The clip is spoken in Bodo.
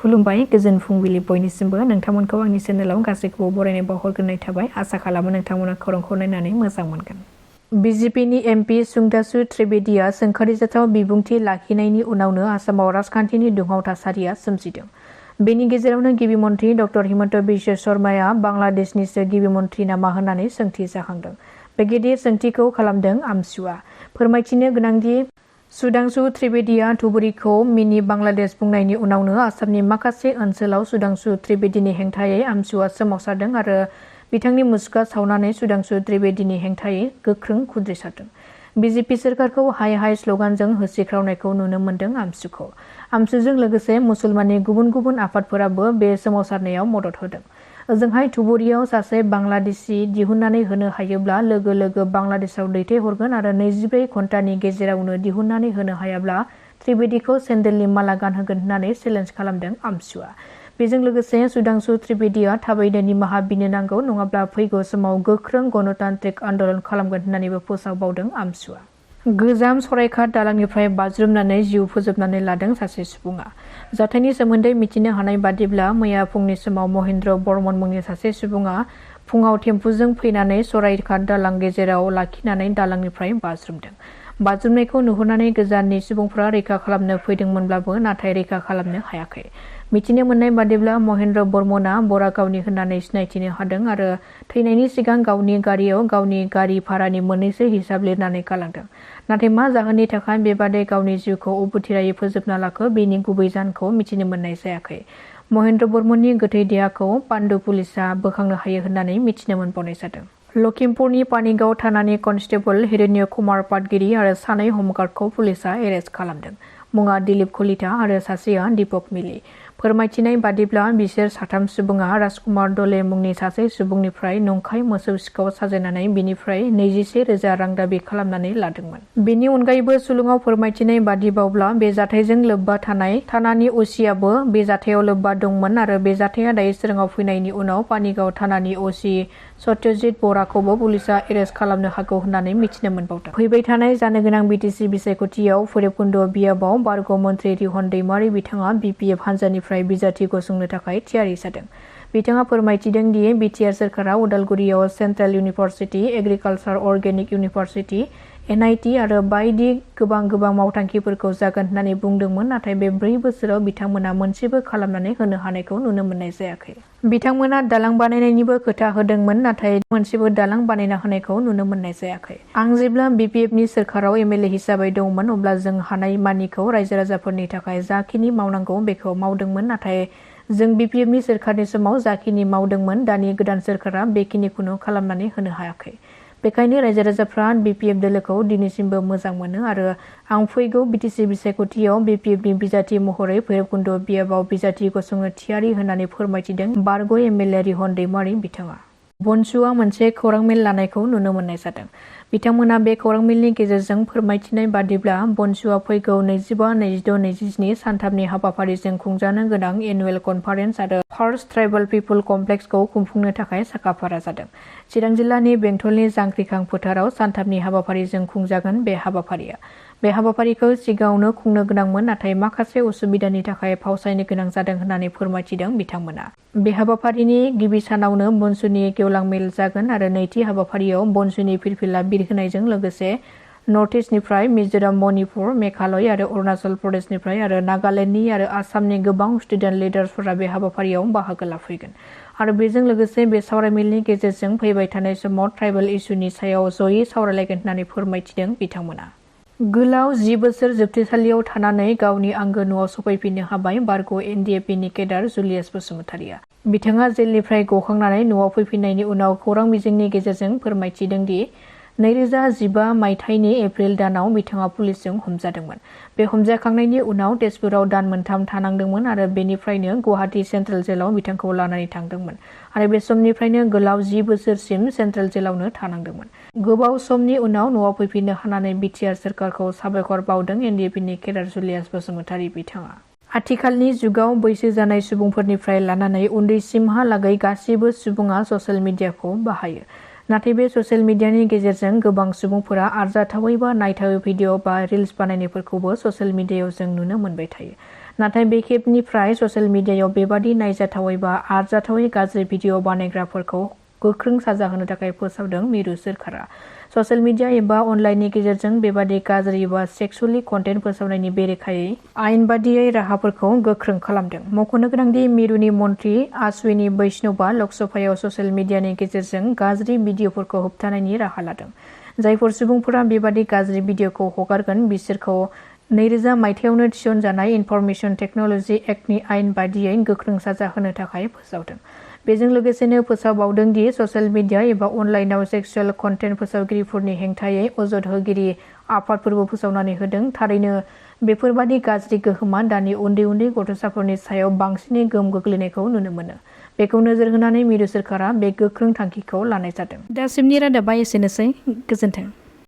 खुलुमबाय गोजोन फुंबिलि बयनिसिमबो नोंथांमोनखौ आंनि चेनेलाव गासैखौबो बरायनाय बावहरग्रोनाय थाबाय आसा खालामो नोंथांमोना खौरांखौ नायनानै मोजां मोनगोन। बिजेपिनि एमपि सुंदासु त्रिवेदीआ सोंखारिजाथाव बिबुंथि लाखिनायनि उनावनो आसामाव राजखान्थिनि दुंहाव थासारिया सोमजिदों। बेनि गेजेरावनो गिबि मन्थ्रि डक्टर हिमन्त बिश्व शर्माया बांलादेशनिसो गिबि मन्थ्रि नामा होननानै सोंथि जाखांदों। बे गिदिर सोंथिखौ खालामदों आमसुआ। फोरमायथिनो गोनांदि सुंदासु त्रिवेदीआ धुबुरीखौ मिनि बांलादेश बुंनायनि उनावनो आसामनि माखासे ओनसोलाव सुंदासु त्रिवेदीनि हेंथायै आमसुआ सोमावसारदों आरो बिथांनि मुसुखा सावनानै सुंदासु त्रिवेदीनि हेंथायै गोख्रों खुद्रिसारदों। बिजेपि सोरखारखौ हाय हाय स्लगानजों होसिख्रावनायखौ नुनो मोन्दों आमसुखौ। आमसुजों लोगोसे मुसलमाननि गुबुन गुबुन आफादफोराबो बे सोमावसारनायाव मदद होदों। ओजोंहाय धुबुरीयाव सासे बांलादेशी दिहुननानै होनो हायोब्ला लोगो लोगो बांलादेशआव दैथायहरगोन आरो 24 घन्टानि गेजेरावनो दिहुननानै होनो हायाब्ला त्रिवेदीखौ सेन्देलनि माला गानहोगोन होननानै चेलेन्ज खालामदों आमसुआ। बेजों लोगोसे सुंदासु त्रिवेदीआ थाबैनो निमाहा बिनो नांगौ नङाब्ला फैगौ समाव गोख्रों गणतान्त्रिक आन्दोलन खालामगोन होननानैबो फोसावबावदों आमसुआ। गोजाम सराइघाट दालांनिफ्राय बाज्रुमनानै जिउ फोजोबनानै लादों सासे सुबुङा। जाथायनि सोमोन्दै मिथिनो हानाय बादिब्ला मैया फुंनि समाव महेन्द्र बर्मन मुंनि सासे सुबुङा फुङाव टेम्पुजों फैनानै सराइघाट दालां गेजेराव लाखिनानै दालांनिफ्राय बाज्रुमदों। बाज्रुमनायखौ नुहुरनानै गोजाननि सुबुंफोरा रैखा खालामनो फैदोंमोनब्लाबो नाथाय रैखा खालामनो हायाखै। मिथिनो मोननाय बादिब्ला महेन्द्र बर्मनआ बरागावनि होननानै सिनायथिनो हादों आरो थैनायनि सिगां गावनि गारियाव गावनि गारि भारानि मोननैसो हिसाब लिरनानै गालांदों। नाथाय मा जाहोननि थाखाय बेबादि गावनि जिउखौ अबथिरायै फोजोबना लाखो बेनि गुबै जाहोनखौ मिथिनो मोननाय जायाखै। महेन्द्र बर्मननि गोथै देहाखौ पान्डु पुलिसआ बोखांनो हायो होननानै मिथिनो मोनबावनाय जादों। लखिमपुरनि पानिगाव थानानि कनस्टेबल हिरण्य कुमार पाटगिरि आरो सानै हमगार्डखौ पुलिसआ एरेस्ट खालामदों। मुङा दिलीप कलिता आरो सासेया दीपक मिली। फोरमायथिनाय बादिब्ला बिसोर साथाम सुबुङा राजकुमार दले मुंनि सासे सुबुंनिफ्राय नंखाय मोसौ सिखाव साजायनानै बिनिफ्राय 21,000 रां दाबि खालामनानै लादोंमोन। बेनि अनगायैबो सुलुङाव फोरमायथिनाय बादिबावब्ला बे जाथायजों लोब्बा थानाय थानानि असियाबो बे जाथायाव लोब्बा दंमोन आरो बे जाथाया दायो सोराङाव फैनायनि उनाव पानिगाव थानानि असि सत्यजित बराखौबो पुलिसआ एरेस्ट खालामनो हागौ होननानै मिथिनो मोनबावदों। फैबाय थानाय जानो गोनां बिटिसि बिसायख'थियाव भैरबकुन्द बियाबाव बारग' मन्थ्रि रिहन दैमारि बिथाङा बिपिएफ हान्जानिफ्राय बिजाथि गसंनो थाखाय थियारि जादों। बिथाङा फोरमायथिदों दि बिटिआर सोरखारा उदालगुरियाव सेन्ट्रेल इउनिभार्सिटि, एग्रिकालसार अर्गेनिक इउनिभार्सिटि, NIT आरो बायदि गोबां मावथांखिफोरखौ जागोन होननानै बुंदोंमोन नाथाय बे 4 बोसोराव बिथांमोना मोनसेबो खालामनानै होनो हानायखौ नुनो मोननाय जायाखै। बिथांमोना दालां बानायनायनिबो खोथा होदोंमोन नाथाय मोनसेबो दालां बानायना होनायखौ नुनो मोननाय जायाखै। आं जेब्ला बिपिएफनि सोरखाराव MLA हिसाबै दंमोन अब्ला जों हानाय मानिखौ रायजो राजाफोरनि थाखाय जाखिनि मावनांगौ बेखौ मावदोंमोन नाथाय जों बिपिएफनि सोरखारनि समाव जाखिनि मावदोंमोन दानि गोदान सोरखारा बेखिनिखौनो खालामनानै होनो हायाखै। बेखायनो रायजो राजाफ्रा बिपिएफ दोलोखौ दिनैसिमबो मोजां मोनो आरो आं फैगौ बिटिसि बिसायख'थियाव बिपिएफनि बिजाथि महरै भैरबकुन्द बियाबाव बिजाथि गसंनो थियारि होननानै फोरमायथिदों बारग' MLA रिहन दैमारि बिथाङा। बनसुआ मोनसे खौरां मेल लानायखौ नुनो मोननाय जादों। बिथांमोना बे खौरां मेलनि गेजेरजों फोरमायथिनाय बादिब्ला बनसुआ फैगौ 25, 26, 27 सानथामनि हाबाफारिजों खुंजानो गोनां एनुवेल कनफारेन्स आरो फार्स्ट ट्राइबेल पिपल कमप्लेक्सखौ खुंफुंनो थाखाय साखाफारा जादों। चिरां जिल्लानि बेंटलनि जांख्रिखां फोथाराव सानथामनि हाबाफारिजों खुंजागोन बे हाबाफारिया। बे हाबाफारिखौ सिगाङावनो खुंनो गोनांमोन नाथाय माखासे उसुबिदानि थाखाय फावसायनो गोनां जादों होननानै फोरमायथिदों बिथांमोना। बे हाबाफारिनि गिबि सानावनो बनसुनि गेवलां मेल जागोन आरो नैथि हाबाफारियाव बनसुनि फिरफिला बिरहोनायजों लोगोसे नर्थ इस्टनिफ्राय मिजोराम, मणिपुर, मेघालय आरो अरुणाचल प्रदेशनिफ्राय आरो नागालेण्डनि आरो आसामनि गोबां स्टुडेन्ट लिडार्सफोरा बे हाबाफारियाव बाहागो लाफैगोन आरो बेजों लोगोसे बे सावरायमेलनि गेजेरजों फैबाय थानाय समाव ट्राइबेल इस्युनि सायाव जयै सावरायलायगोन होननानै फोरमायथिदों बिथांमोना। गोलाव 10 बोसोर जोबथेसालियाव थानानै गावनि आंगो न'आव सफैफिननो हाबाय बारग' NDFBनि केडार जुलियास बसुमतारिया। बिथाङा जेलनिफ्राय गखांनानै न'आव फैफिननायनि उनाव खौरां बिजोंनि गेजेरजों फोरमायथिदों दि 2015 मायथाइनि एप्रिल दानाव बिथाङा पुलिसजों हमजादोंमोन। बे हमजाखांनायनि उनाव तेजपुराव दान मोनथाम थानांदोंमोन आरो बेनिफ्रायनो गुवाहाटी सेन्ट्रेल जेलाव बिथांखौ लानानै थांदोंमोन आरो बे समनिफ्रायनो गोलाव 10 बोसोरसिम सेन्ट्रेल जेलावनो थानांदोंमोन। गोबाव समनि उनाव न'आव फैफिननो हानानै बिटिआर सोरखारखौ साबायखर बावदों NDFBनि केडार जुलियास बसुमतारि बिथाङा। आथिखालनि जुगाव बैसो जानाय सुबुंफोरनिफ्राय लानानै उन्दैसिमहालागै गासिबो सुबुङा ससियेल मिडियाखौ बाहायो। नाथाय बे ससियेल मिडियानि गेजेरजों गोबां सुबुंफोरा आरजाथावै बा नायथावै भिडिअ' बा रिल्स बानायनायफोरखौबो ससियेल मिडियायाव जों नुनो मोनबाय थायो। नाथाय बे खेबनिफ्राय ससियेल मिडियायाव बेबादि नायजाथावै बा आरजाथावै गाज्रि भिडिअ बानायग्राफोरखौ गोख्रों साजा होनो थाखाय फोसावदों मिरु सोरखारा। ससियेल मिडिया एबा अनलाइननि गेजेरजों बेबादि गाज्रि एबा सेक्सुवेलि कन्टेन्ट फोसावनायनि बेरेखायै आयेन बादियै राहाफोरखौ गोख्रों खालामदों। मख'नो गोनांदि मिरुनि मन्थ्रि अश्विनी वैष्णवआ लकसभायाव ससियेल मिडियानि गेजेरजों गाज्रि भिडिअफोरखौ होबथानायनि राहा लादों। जायफोर सुबुंफोरा बेबादि गाज्रि भिडिअखौ हगारगोन बिसोरखौ 2000 मायथाइयावनो थिसनजानाय इनफरमेशन टेक्न'लजि एक्टनि आयेन बादियै गोख्रों साजा होनो थाखाय फोसावदों। बेजों लोगोसेनो फोसावबावदों दि ससियेल मिडिया एबा अनलाइनआव सेक्सुवेल कन्टेन्ट फोसावगिरिफोरनि हेंथायै अजद होगिरि आफादफोरबो फोसावनानै होदों। थारैनो बेफोरबादि गाज्रि गोहोमा दानि उन्दै गथ'साफोरनि सायाव बांसिनै गोहोम गोग्लैनायखौ नुनो मोनो। बेखौ नोजोर होनानै मिरु सोरखारा बे गोख्रों थांखिखौ लानाय जादों। दासिमनि रादाबा एसेनोसै। गोजोन्थों।